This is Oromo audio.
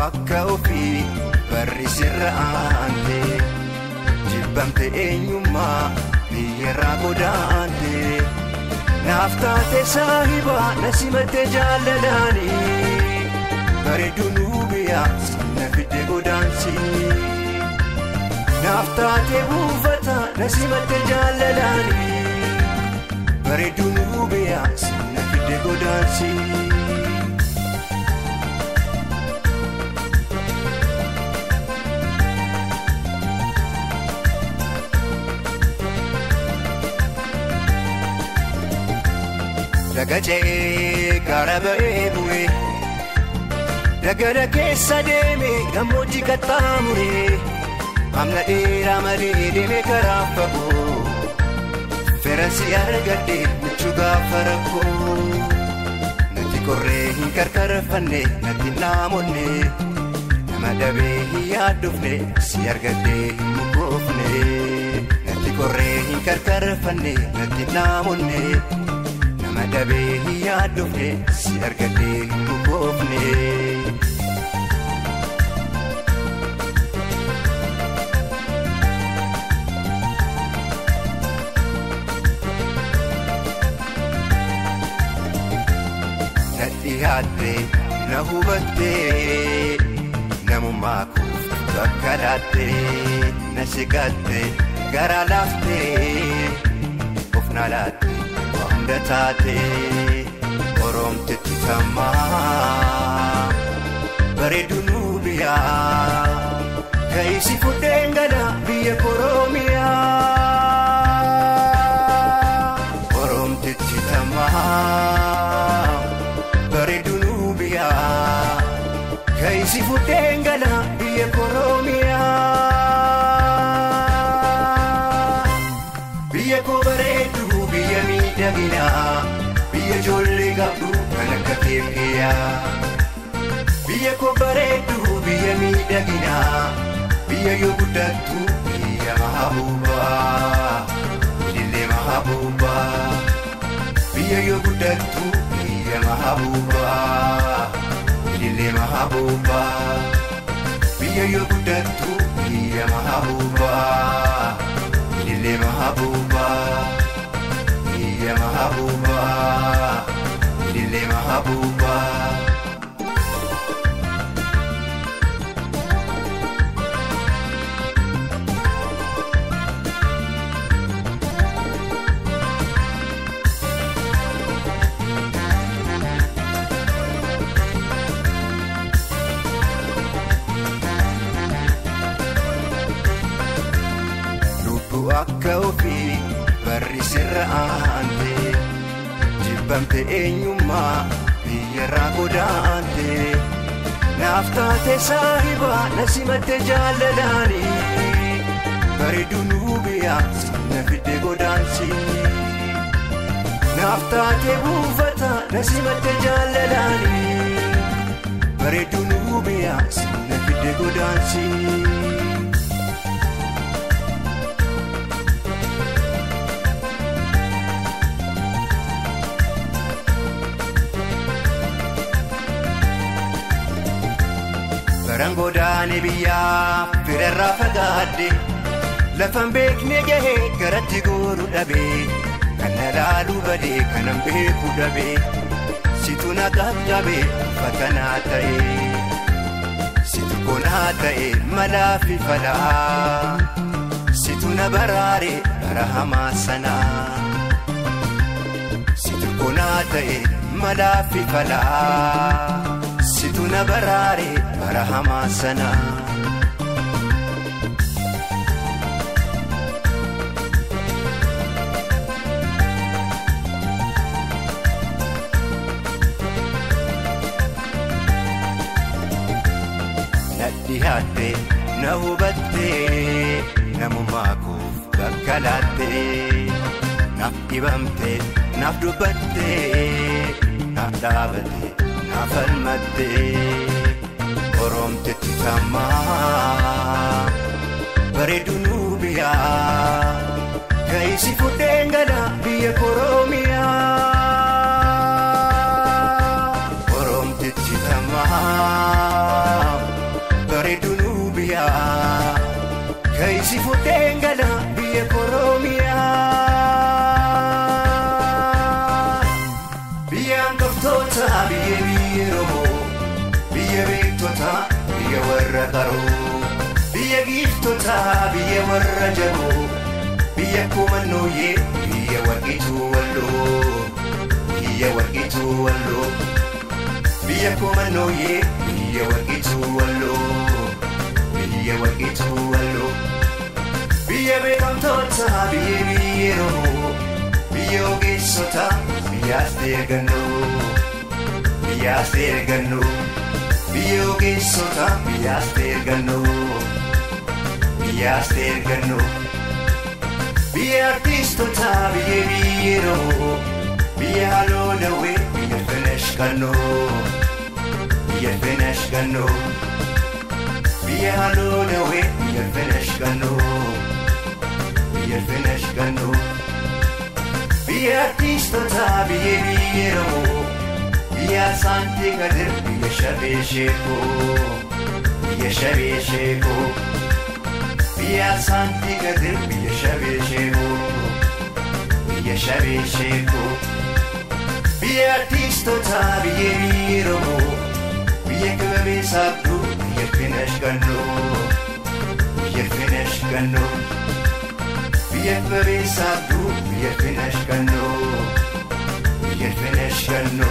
Akka ofii barri sirra aante jibbamte eenyummaa biyyarraa godaante naaf taate saahibaa na simatte jaalalaani bareedduu Nuubiyaa na fidde godaansi naaf taate buufata na simatte jaalalaani bareedduu Nuubiyaa na fidde godaansi. Daga ce'ee gaara ba'ee bu'ee dagana keessa deeme gammoojjii qaxxaamuree amna dheeraa malee deeme karaa fagoo feransi argadhe michuu gaafa rakkoo natti qorree hin karkarfanne natti naamonne nama dhabee hin yaaddofne si argadhe hin mukkoofne natti qorree hin karkarfanne natti naamonne. Madabee hin yaaddofne si argadhee hin bukoofne. Na dhiyaatte na hubatte namummaa koof bakka laatte na siqatte garaa laafte of na laatte. Taate Oromtitti tamaa bareedduu Nuubiyaa ka'isi fuudheen gala biyya Oroomiyaa. Oromtitti tamaa bareedduu Nuubiyaa ka'isi fuudheen gala biyya Oroomiyaa. Biyya koo bareedduu. Biyya miidhaginaa biyya ijoollee qabdu kan akka keekiyyaa. Biyya koo bareedduu biyya miidhaginaa biyya yoo guddattu biyya mahabuubaa ilillee mahabuubaa. Biyya yoo guddattu biyya mahabuubaa ilillee mahabuubaa. Biyya yoo guddattu biyya mahabuubaa ilillee mahabuubaa. Biyya mahabuubaa, ilillee mahabuubaa. Lubbuu akka ofii. Barri sirra aante jibbamte eenyummaa biyyarraa godaante naaf taate saahibaa na simatte jaalalaani bareedduu Nuubiyaa na fidde godaansi naaf taate buufata na simatte jaalalaani bareedduu Nuubiyaa na fidde godaansi. Godaane biyyaa firarraa fagaadhe lafan beekne gahee garatti gooru dhabee kan na laaluu badee kanan beeku dhabee situ na qaqqabee uffata ta'ee situ konaa ta'ee malaa fi falaa situ na baraare bara hamaa sanaa situ konaa ta'ee malaa fi falaa. Situ na baraare bara hamaa sanaa. Na dhiyaatte na hubatte namummaa koof bakka hiikalaatte naaf dhibamte naaf dubbatte naaf dhaabatte naaf falmatte Oromtitti tammaa bareedu Nuubiyaa ka'isi fuudheen gala biyya Oromiyaa. Oromtitti tammaa bareedu Nuubiyaa ka'isi fuudheen gala biyya Oromiyaa. Biyya hanqaftoota biyya biyya Oromoo biyya beektota biyya warra qaroo biyya giiftota biyya warra jaboo biyya kumannooyee biyya warqituu walloo biyya warqituu walloo biyya kumannooyee biyya warqituu walloo biyya warqituu walloo biyya beekamtoota biyya biyya Oromoo biyya ogeessota biyya asteergannoo biyya asteergannoo biyya ogeessota biyya asteergannoo biyya asteergannoo biyya artiistota biyya biyya Oromoo biyya halluu dawwee biyya finesh gannoo biyya finesh gannoo biyya halluu dawwee biyya finesh gannoo biyya finesh gannoo biyya artiistota biyya biyya Oromoo biyya saantii gadir biyya shabee sheekoo biyya shabee sheekoo biyya saantii gadir biyya shabee sheekoo biyya shabee sheekoo biyya artiistota biyya biyya Oromoo biyya kibabee saabduu biyya finesh gannoo biyya finesh gannoo biyya kibabee saabduu biyya finesh gannoo biyya finesh gannoo.